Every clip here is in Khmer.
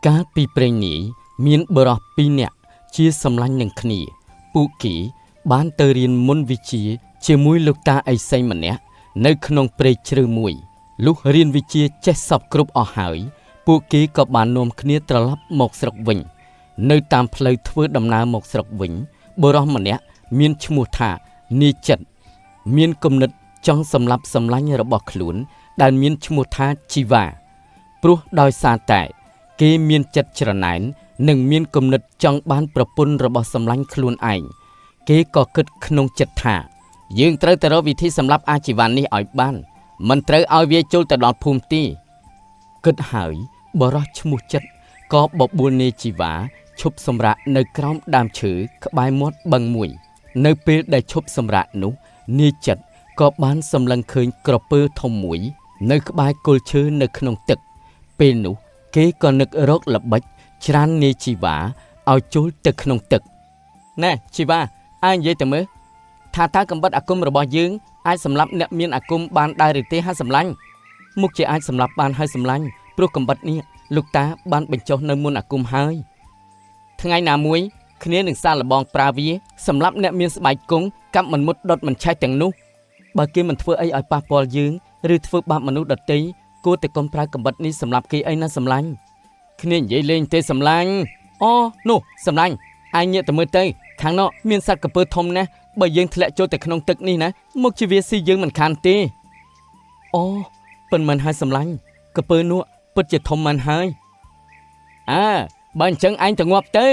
កាលពីព្រេងនាយមានបុរសពីរនាក់ជាសម្លាញ់នឹងគ្នា ពួកគេបានទៅរៀនមុនវិជ្ជាជាមួយលោកតាឥសីម្នាក់នៅក្នុងព្រៃជ្រៅមួយលុះរៀនវិជ្ជាចេះសពគ្រប់អស់ហើយ ពួកគេក៏បាននាំគ្នាត្រឡប់មកស្រុកវិញ នៅតាមផ្លូវធ្វើដំណើរមកស្រុកវិញបុរសម្នាក់មានឈ្មោះថានាយចិត្តមានគំនិតចង់សម្លាប់សម្លាញ់របស់ខ្លួន ដែលមានឈ្មោះថាជីវ៉ាព្រោះដោយសារតែ គេមានចិត្តច្រណែន និងមានគំនិតចង់បានប្រពន្ធរបស់សម្លាញ់ខ្លួនឯងគេក៏គិតក្នុងចិត្តថា យើងត្រូវតែរកវិធីសម្លាប់អាជីវ៉ានេះឲ្យបាន មិនត្រូវឲ្យវាចូលទៅដល់ភូមិទេគិតហើយបុរសឈ្មោះចិត្តក៏បបួលនាយជីវ៉ាឈប់សម្រាកនៅក្រោមដើមឈើក្បែរមាត់បឹងមួយ នៅពេលដែលឈប់សម្រាកនោះនាយចិត្តក៏បានសម្លឹងឃើញក្រពើធំមួយ នៅក្បែរគល់ឈើនៅក្នុងទឹក ពេលនោះគេក៏នឹករកល្បិចច្រាននាយជីវ៉ាឲ្យចូលទៅក្នុងទឹកណែជីវ៉ាឯងនិយាយទៅមើលថាតើកំបិតអាគមរបស់យើងអាចសម្លាប់អ្នកមានអាគមបានដែរឬទេហាសម្លាញ់មុខជាអាចសម្លាប់បានហើយសម្លាញ់ព្រោះកំបិតនេះលោកតាបានបញ្ចុះនៅមុនអាគមហើយថ្ងៃណាមួយគ្នានឹងសាកល្បងប្រើវាសម្លាប់អ្នកមានស្បែកគង់កាប់មិនមុតដុតមិនឆេះទាំងនោះបើគេមិនធ្វើអីឲ្យប៉ះពាល់យើងឬធ្វើបាបមនុស្សដទៃគួរតែកុំប្រើកំបិតនេះសម្លាប់គេអីណាសម្លាញ់គ្នានិយាយលេងទេសម្លាញ់អូនោះសម្លាញ់ឯងងាកទៅមើលទៅខាងនោះមានសត្វក្រពើធំណាស់បើយើងធ្លាក់ចូលទៅក្នុងទឹកនេះណាមុខជាវាស៊ីយើងមិនខានទេអូពិនមិនហើយសម្លាញ់ក្រពើនោះពិតជាធំមិនហើយអើបើអញ្ចឹងឯងទៅងាប់ទៅ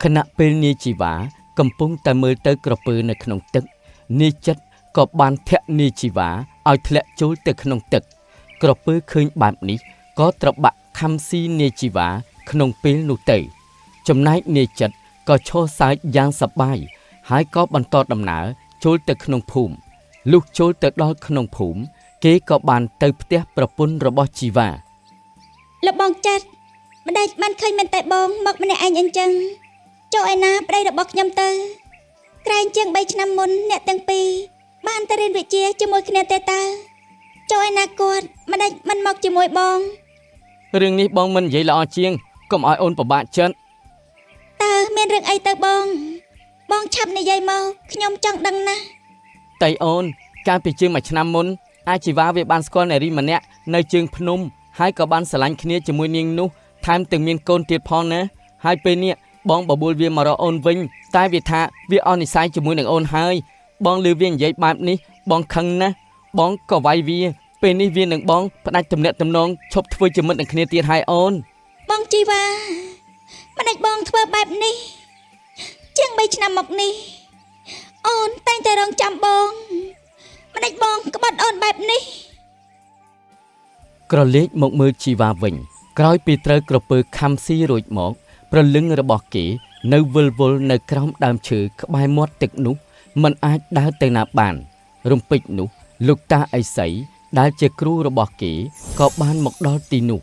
ខណៈពេលនាយជីវ៉ាកំពុងតែមើលទៅក្រពើនៅក្នុងទឹកនាយចិត្តក៏បានធាក់នាយជីវ៉ាឲ្យធ្លាក់ចូលទៅក្នុងទឹក ក្រពើឃើញបែបនេះក៏ត្របាក់ខំស៊ីនាយជីវ៉ាក្នុងពេលនោះទៅ ចំណែកនាយចិត្តក៏ឈរសើចយ៉ាងសប្បាយហើយក៏បន្តដំណើរចូលទៅក្នុងភូមិលុះចូលទៅដល់ក្នុងភូមិគេក៏បានទៅផ្ទះប្រពន្ធរបស់ជីវ៉ាលោកបងចិត្តម្ដេចបានឃើញមែនតែបងមកម្នាក់ឯងអញ្ចឹងចូលឯណាប្តីរបស់ខ្ញុំទៅ ក្រែងជាង3ឆ្នាំមុនអ្នកទាំងពីរបានទៅរៀនវិជ្ជាជាមួយគ្នាទេតើចូលឯណាគាត់ម្ដេចមិនមកជាមួយបងរឿងនេះបងមិននិយាយល្អជាងកុំឲ្យអូនពិបាកចិត្តតើមានរឿងអីទៅបង បងឆាប់និយាយមកខ្ញុំចង់ដឹងណាស់តៃអូនកាលពីជាង1ឆ្នាំមុនអាជីវ៉ាវាបានស្គាល់នារីម្នាក់នៅជើងភ្នំហើយក៏បានស្រឡាញ់គ្នាជាមួយនាងនោះថែមទាំងមានកូនទៀតផងណាហើយពេលនេះបងបបួលវាមករកអូនវិញតែវាថាវាអស់និស្ស័យជាមួយនឹងអូនហើយបងឮវានិយាយបែបនេះបងខឹងណាស់បងក៏វាយវាពេលនេះវានឹងបងផ្ដាច់ទំនាក់ទំនងឈប់ធ្វើជាមិត្តនឹងគ្នាទៀតហើយអូនបងជីវ៉ាម្ដេចបងធ្វើបែបនេះជាង3ឆ្នាំមកនេះអូនតែងតែរងចាំបងម្ដេចបងក្បត់អូនបែបនេះក្រឡេកមកមើលជីវ៉ាវិញក្រោយពីត្រូវក្រពើខំស៊ីរួចមកព្រលឹងរបស់គេនៅវិលវល់នៅក្រោមដើមឈើក្បែរមាត់ទឹកនោះមិនអាចដើរទៅណាបានរំពេចនោះលោកតាឥសីដែលជាគ្រូរបស់គេក៏បានមកដល់ទីនោះ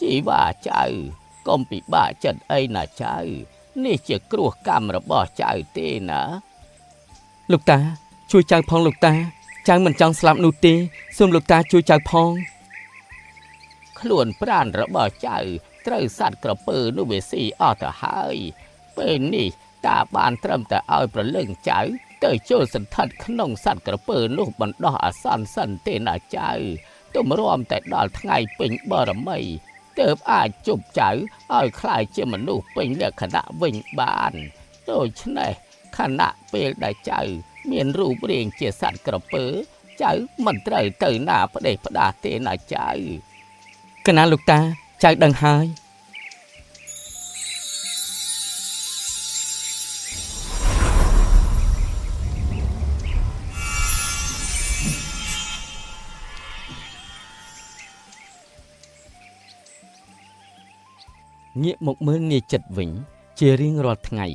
ជីវ៉ាចៅកុំពិបាកចិត្តអីណាចៅនេះជាគ្រោះកម្មរបស់ចៅទេណាលោកតាជួយចៅផងលោកតាចៅមិនចង់ស្លាប់នោះទេសូមលោកតាជួយចៅផងខ្លួនប្រាណរបស់ចៅត្រូវសត្វក្រពើនោះវាស៊ីអស់ទៅហើយពេលនេះតាបានត្រឹមតែឲ្យប្រលឹងចៅទៅចូលសន្ធិដ្ឋក្នុងសត្វក្រពើនោះបណ្ដោះអាសន្នសិនទេណាចៅទម្រាំតែដល់ថ្ងៃពេញបរមីទើបអាចជប់ចៅឲ្យក្លាយជាមនុស្សពេញលក្ខណៈវិញបានដូច្នេះខណៈពេលដែលចៅមានរូបរាងជាសត្វក្រពើចៅមិនត្រូវទៅណាផ្ដេសផ្ដាសទេណាចៅកណាលោកតាចៅដឹងហើយងាកមកមើលនាយចិត្តវិញជារៀងរាល់ថ្ងៃ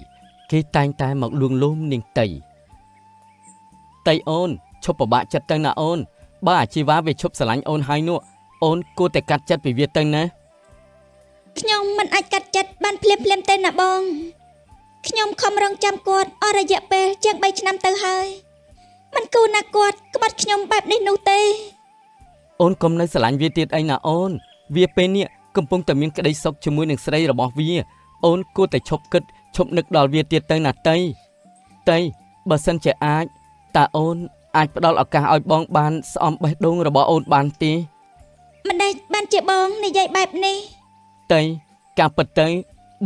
គេតែងតែមកលួងលោមនាងតីតីអូនឈប់ពិបាកចិត្តទៅណាអូនបើអាជីវ៉ាវាឈប់ស្រឡាញ់អូនហើយនោះអូនគួរតែកាត់ចិត្តពីវាទៅណាខ្ញុំមិនអាចកាត់ចិត្តបានភ្លាមភ្លាមទេណាបងខ្ញុំខំរងចាំគាត់អស់រយៈពេលជាង3ឆ្នាំទៅហើយមិនគួរណាគាត់ក្បត់ខ្ញុំបែបនេះនោះទេអូនកុំនៅស្រឡាញ់វាទៀតអីណាអូន វាពេលនេះកំពុងតែមានក្តីសុខជាមួយនឹងស្រីរបស់វាអូនគួរតែឈប់គិតឈប់នឹកដល់វាទៀតទៅណាតីតីបើសិនជាអាចតើអូនអាចផ្ដល់ឱកាសឲ្យបងបានស្អំបេះដូងរបស់អូនបានទេ ម្ដេចបានជាបងនិយាយបែបនេះ តីការពិតទៅ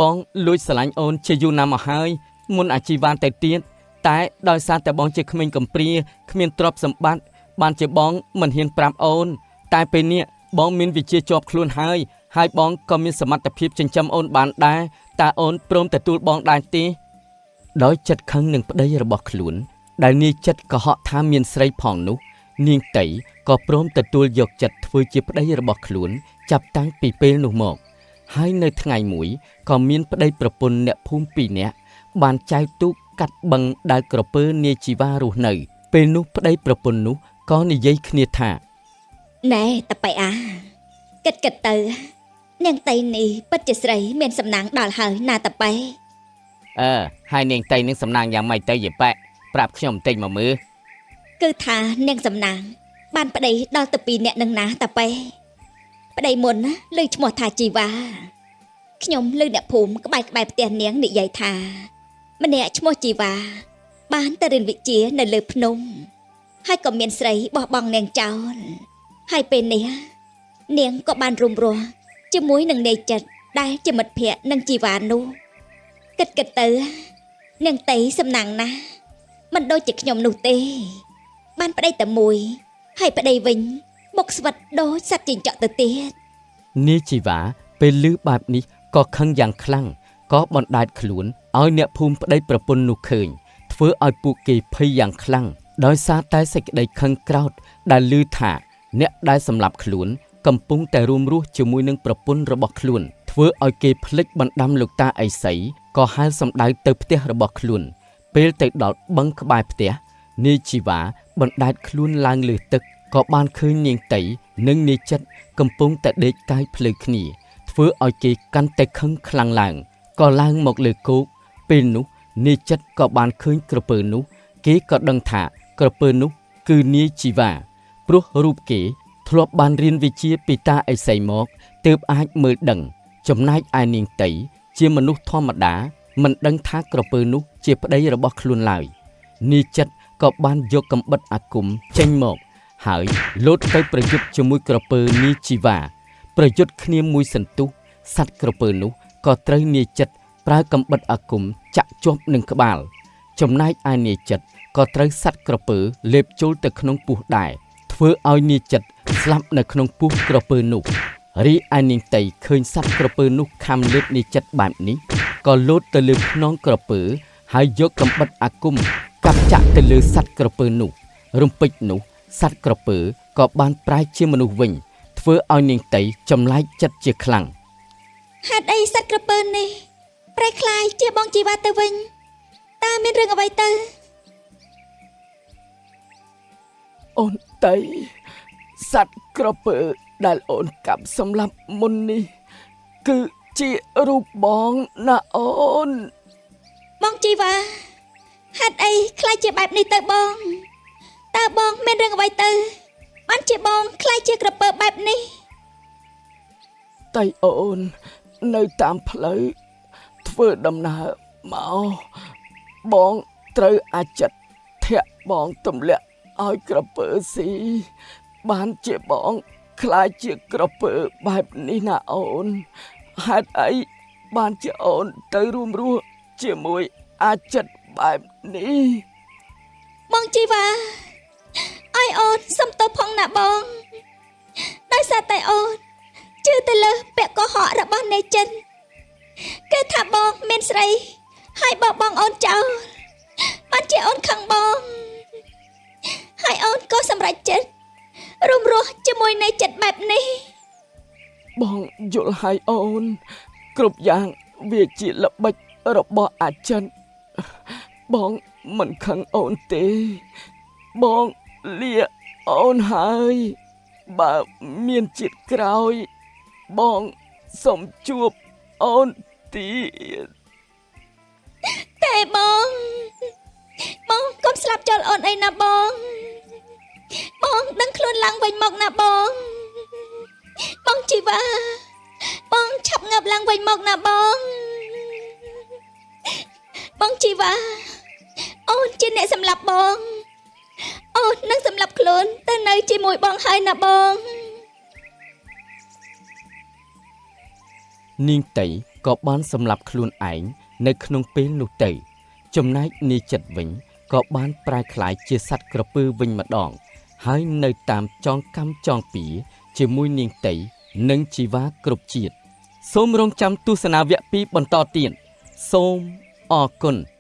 បងលួចស្រឡាញ់អូនជាយូរណាស់មកហើយមុនអាជីវ៉ាទៅទៀតតែដោយសារតែបងជាក្មេងកំព្រាគ្មានទ្រព្យសម្បត្តិបានជាបងមិនហ៊ានប្រាប់អូនតែពេលនេះបងមានវិជ្ជាជាប់ខ្លួនហើយហើយបងក៏មានសមត្ថភាពចិញ្ចឹមអូនបានដែរតើអូនព្រមទទួលបងដែរទេដោយចិត្តខឹងនឹងប្តីរបស់ខ្លួនដែលនាយចិត្តកុហកថាមានស្រីផងនោះនាងតីក៏ព្រមទទួលយកចិត្តធ្វើជាប្តីរបស់ខ្លួនចាប់តាំងពីពេលនោះមក ហើយនៅថ្ងៃមួយក៏មានប្តីប្រពន្ធអ្នកភូមិពីរនាក់បានចែវទូកកាត់បឹងដែលក្រពើនាយជីវ៉ារស់នៅពេលនោះប្តីប្រពន្ធនោះក៏និយាយគ្នាថា ណែតប៉ៃអាគិតគិតទៅ នាងតៃនេះពិតជាស្រីមានសំណាងដល់ហើយណាតប៉ៃ អឺហើយនាងតៃនឹងសំណាងយ៉ាងម៉េចទៅយាយប៉ែប្រាប់ខ្ញុំបន្តិចមកមើល គឺថានាងសំណាង បានប្តីដល់ទៅពីរអ្នកនឹងណាតប៉ៃប្តីមុនណាលើឈ្មោះថាជីវ៉ាខ្ញុំលើអ្នកភូមិក្បែរក្បែរផ្ទះនាងនិយាយថា ម្នាក់ឈ្មោះជីវ៉ាបានទៅរៀនវិជ្ជានៅលើភ្នំ ហើយក៏មានស្រីបោះបង់នាងចោលហើយពេលនេះនាងក៏បានរុំរស់ជាមួយនឹងនាយចិត្តដែលជាមិត្តភ័ក្តិនឹងជីវ៉ានោះគិតគិតទៅ នាងតៃសំណាងណាស់មិនដូចជាខ្ញុំនោះទេ បានប្តីតែមួយ ហើយប្តីវិញមុខស្វិតដូចសត្វជីងចក់ទៅទៀត នាយជីវ៉ាពេលឮបែបនេះក៏ខឹងយ៉ាងខ្លាំងក៏បណ្ដែតខ្លួនឲ្យអ្នកភូមិប្តីប្រពន្ធនោះឃើញធ្វើឲ្យពួកគេភ័យយ៉ាងខ្លាំងដោយសារតែសេចក្តីខឹងក្រោធដែលឮថាអ្នកដែលសម្លាប់ខ្លួនកំពុងតែរួមរស់ជាមួយនឹងប្រពន្ធរបស់ខ្លួនធ្វើឲ្យគេភ្លេចបណ្ដាំលោកតាអីសីក៏ហៅសម្ដៅទៅផ្ទះរបស់ខ្លួនពេលទៅដល់បឹងក្បែរផ្ទះនាយជីវ៉ាបណ្ដែតខ្លួនឡើងលើទឹកក៏បានឃើញនាងតីនិងនាយចិត្តកំពុងតែដេកកាយភ្លើគ្នាធ្វើឲ្យគេកាន់តែខឹងខ្លាំងឡើងក៏ឡើងមកលើគោកពេលនោះនាយចិត្តក៏បានឃើញក្រពើនោះគេក៏ដឹងថាក្រពើនោះគឺនាយជីវ៉ាព្រោះរូបគេធ្លាប់បានរៀនវិជ្ជាពីតាអិសីមកទើបអាចមើលដឹងចំណែកឯនាងតីជាមនុស្សធម្មតាមិនដឹងថាក្រពើនោះជាប្តីរបស់ខ្លួនឡើយនាយចិត្តក៏បានយកកំបិតអាគមចេញមកហើយលោតទៅប្រយុទ្ធជាមួយក្រពើនាយជីវ៉ាប្រយុទ្ធគ្នាមួយសន្ទុះសត្វក្រពើនោះក៏ត្រូវនាយចិត្តប្រើកំបិតអាគមចាក់ជាប់នឹងក្បាលចំណែកឯនាយចិត្តក៏ត្រូវសត្វក្រពើលេបចូលទៅក្នុងពោះដែរធ្វើឲ្យនាយចិត្តស្លាប់នៅក្នុងពោះក្រពើនោះរីឯនាងតីឃើញសត្វក្រពើនោះខំលេបនាយចិត្តបែបនេះក៏លោតទៅលើខ្នងក្រពើហើយយកកំបិតអាគមកាប់ចាក់ទៅលើសត្វក្រពើនោះរំពេចនោះសត្វក្រពើក៏បានប្រែជាមនុស្សវិញធ្វើឲ្យនាងតីចម្លែកចិត្តជាខ្លាំង ហេតុអីសត្វក្រពើនេះប្រែក្លាយជាបងជីវ៉ាទៅវិញតើមានរឿងអ្វីទៅ អូនតីសត្វក្រពើដែលអូនកាប់សម្លាប់មុននេះគឺជារូបបងណាអូន បងជីវ៉ាហេតុអីក្លាយជាបែបនេះទៅបងតើបងមានរឿងអ្វីទៅបានជាបងក្លាយជាក្រពើបែបនេះ តីអូននៅតាមផ្លូវធ្វើដំណើរមកបងត្រូវអាចិតធាក់បងទម្លាក់ឲ្យក្រពើស៊ីបានជាបងក្លាយជាក្រពើបែបនេះណាអូនហេតុអីបានជាអូនទៅរួមរស់ជាមួយអាចិតបែបនេះ បងជីវ៉ាឲ្យអូនសុំទោសផងណាបងដោយសារតែអូនជឿទៅលើពាក្យកុហករបស់នាយចិនគេថាបងមានស្រីហើយបោះបងអូនចោលបានជាអូនខឹងបងហើយអូនក៏សម្រេចចិត្តរួមរស់ជាមួយនាយចិនបែបនេះ បងយល់ហើយអូនគ្រប់យ៉ាងវាជាល្បិចរបស់អាចិនបងមិនខឹងអូនទេបងលាអូនហើយបើមានជាតិក្រោយបងសូមជួបអូនទៀត តែបងបងកុំស្លាប់ចោលអូនអីណាបងបងដឹងខ្លួនឡើងវិញមកណាបង បងជីវ៉ាបងឆាប់ងើបឡើងវិញមកណាបង បងជីវ៉ាអូនជាអ្នកសម្លាប់បង អូននឹងសម្លាប់ខ្លួនទៅនៅជាមួយបងហើយណាបង នាងតីក៏បានសម្លាប់ខ្លួនឯងនៅក្នុងពេលនោះទៅ ចំណែកនាយចិត្តវិញក៏បានប្រែក្លាយជាសត្វក្រពើវិញម្ដង ហើយនៅតាមចងកម្មចងពៀជាមួយនាងតីនិងជីវ៉ាគ្រប់ជាតិសូមរងចាំទស្សនាវគ្គ2បន្តទៀតសូមអរគុណ។